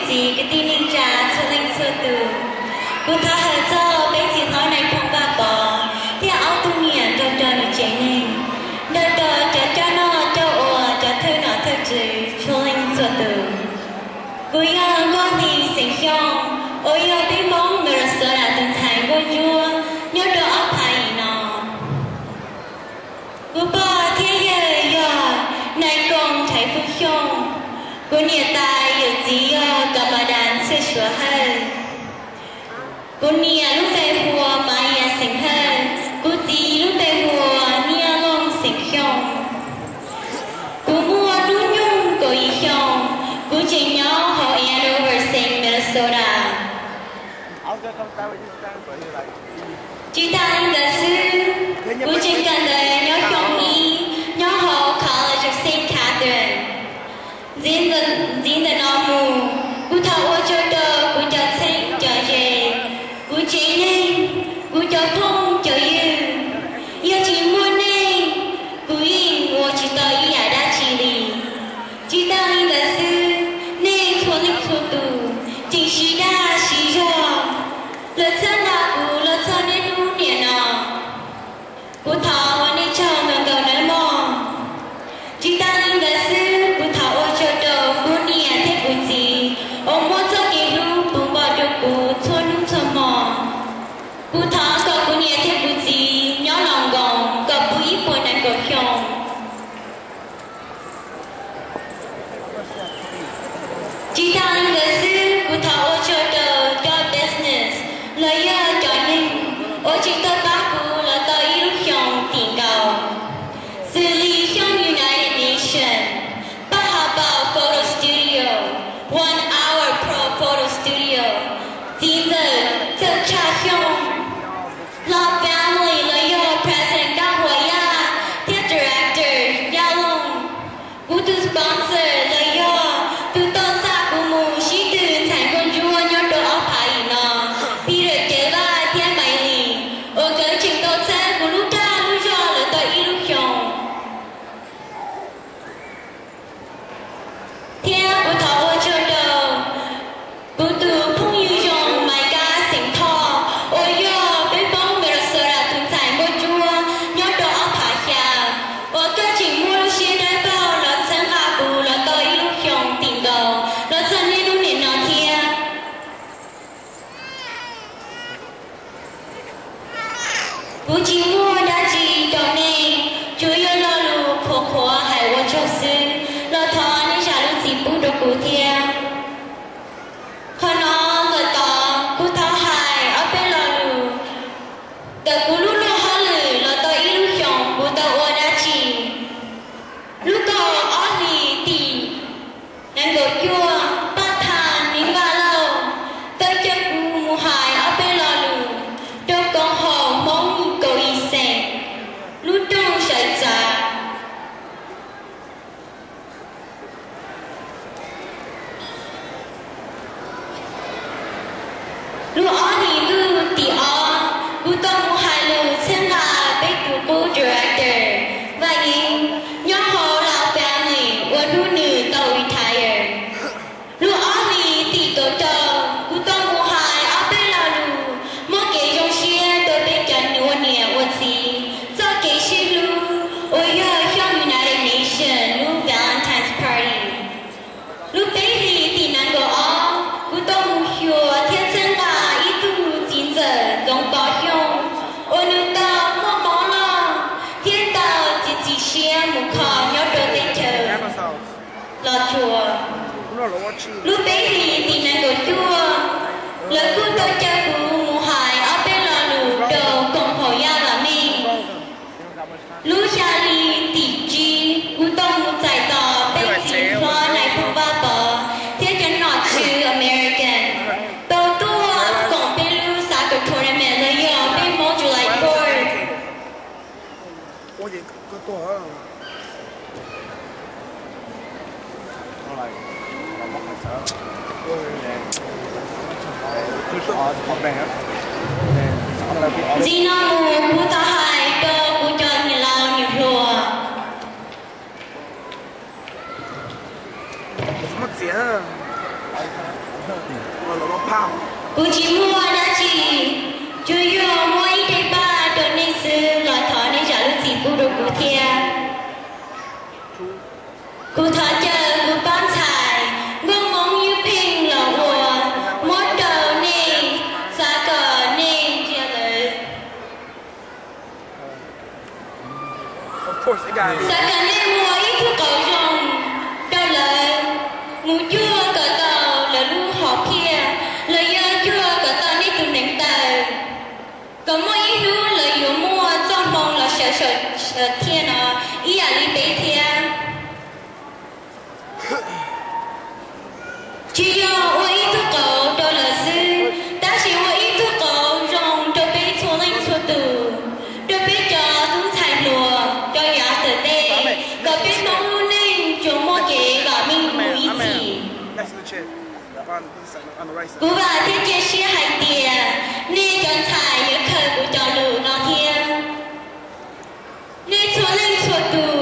Txiv kwv tij neej tsa txhua leej txhua tus, kuv thov hawm txog peb txiv hlob Nais Phoo Vaj Pov thiab ob tug niam nrog rau nws tsev neeg, nrog rau cov coj noj coj ua, cov thawj nom thawj tswv txhua leej txhua tus. Kuv yog Nkauj Hli xeem Xyooj, uas yog peb Hmoob Minnesota tus ntxhais nkauj ntsuab nyob rau ob phav yim no. Kuv pog thiab yawg yog Nais Koom Thaiv Fwj Xyooj. Kuv niam tais yawm txiv yog Kam Mas Das Txhiaj Suav Hawj. Kuv niam lub npe hu ua Mas Yas xeem Hawj, kuv txiv lub npe hu ua Niaj Looj xeem Xyooj. Kuv muaj hnub nyoog kaum yim xyoo, kuv tseem nyob hauv Andover xeev Minnesota. Tsis tas li ntawd xwb, kuv tseem kawm ntawv nyob xyoo ib nyob hauv College of Saint Catherine. Ntxiv ntawm no mus, kuv thov ua tsaug rau kuv cov txheeb cov ze, kuv tsev neeg, kuv cov phooj cov ywg. Yog tsis muaj nej, kuv yeej ua tsis tau ib yam dab tsi li. Tsis tas li ntawd xwb, nej txhua leej txhua tus tseem siv dag siv zog los txhawb nqa kuv los txog niaj hnub niam no. Kuv thov ua nej tsaug ntau ntau nawb mog. Tsis tas li ntawd xwb, kuv thov ua tsaug rau kuv niam thiab kuv txiv uas muab txoj kev hlub puv npo rau kuv txhua hnub txhua hmo. Kuv thov kom kuv niam thiab kuv txiv nyob los nkoos kom puv ib puas nees nkaum xyoo. Tsis tas li ntawd xwb, kuv thov ua tsaug rau cov business los yog cov neeg uas tseem tuaj pab kuv los tau ib lub xyoo tim nkaus, xws li Xyooj United Nations, Paj Hav Paus Photo Studio, One Hour Pro Photo Studio, txiv ntxawm Txawj Tshaj Xyooj, Hlob Family los yog President Nkaj Huas Yaj thiab Director Yaj Looj. Kuv tus sponsor los yog tus tau xa kuv mus sib tw ntxhais nkauj ntsuab nyob rau ob phav yim no, Peter Cev Vaj thiab Maiv Lis, uas nkawd tseem tau txhawb kuv lub dag lub zog lawm tau ib lub xyoo. Thiab kuv thov ua tsaug rau kuv tus phooj ywg zoo Maiv Kab xeem Thoj, uas yog peb Hmoob Minnesota tus ntxhais nkauj ntsuab nyob rau ob phav xya, uas koj tseem muaj lub siab dawb paug los txhawb nqa kuv los tau ib lub xyoo tim nkaus los txog niaj hnub nim no thiab. Kuv tsis muaj dab tsi rau nej, tsuas yog lo lus qhuav qhuav hais ua tsaug xwb, los thov nej zam lub txim pub rau kuv thiab. Qhov no ntawm tod kuv thov hais ob peb lo lus ntawm kuv lub luag hauj lwm los tau ib lub xyoos kuv tau ua dab tsi. Lub kaum ob hlis tim nees nkaum cuaj, Paj Thaj Neej Vaj Lauj tau caw kuv mus hais ob peb lo lus rau koom haum Hmoob kaum yim xeem lub rooj sawv txav. Lub ob hlis ntuj tim ob, kuv tau mus hais lus txhawb nqa peb tus qub director, Vaj Yeeb, nyob hauv Lao Family uas hnub nws tau retire. Lub ob hlis tim kaum rau, kuv tau mus hais ob peb lo lus muab kev zoo siab rau peb cov ua niam ua txiv txoj kev sib hlub uas yog Xyooj United Nations lub Valentine's Party. Lub peb hlis tim nees nkaum ob, kuv tau mus xyuas thiab txhawb nqa ib tug txiv ntxawm Ntxoov Pov Xyooj uas nws tau muaj mob loj thiab tau txiav txim siab mus kho nyob rau teb chaws Los Tsuas. Lub peb hlis tim nees nkaum cuaj, lawv kuj tau caw kuv mus hais ob peb lo lus rau koom haum Yaj Vam Meej. Lub xya hlis tim tsib, kuv tau mus txais tos peb txiv hlob Nais Phoo Vaj Pov thiab cov nom tswv American tau tuaj koom peb lub soccer tournament los yog peb Hmoob July Fourth. Ntxiv no mus kuv thov hais rau kuv cov niam laus niam hluas. Kuv tsis muaj dab tsi, tsuas yog muab ib daim paj rau nej xwb los thov nej zam lub txim pub rau kuv thiab. Kuv thov caw kuv pab ntxhais nkauj Hmoob Ywj Pheej los ua, muab rau nej, xav kom nej ntsia lawv. Xav kom nej muab ib tug qauv zoo rau lawv, mus cuag kom tau lawv lub hom phiaj, los yog cuag kom tau nej tus neev taw, kom muaj ib hnub lawv yuav muaj txoj hmoo los sawv sawv thiaj no ib yam li peb thiab. Tsis yog ua ib tug qauv rau lawv xwb, tab sis ua ib tug qauv zoo rau peb txhua leej txhua tus, rau peb cov tub ntxhais hluas rau yav tom ntej, kom peb Hmoob lub neej tsuas muaj kev vam meej mus ib txhis. Kuv vam thiab cia siab hais tias nej cov ntxhais yuav khaws kuv cov lus no thiab. Nej txhua leej txhua tus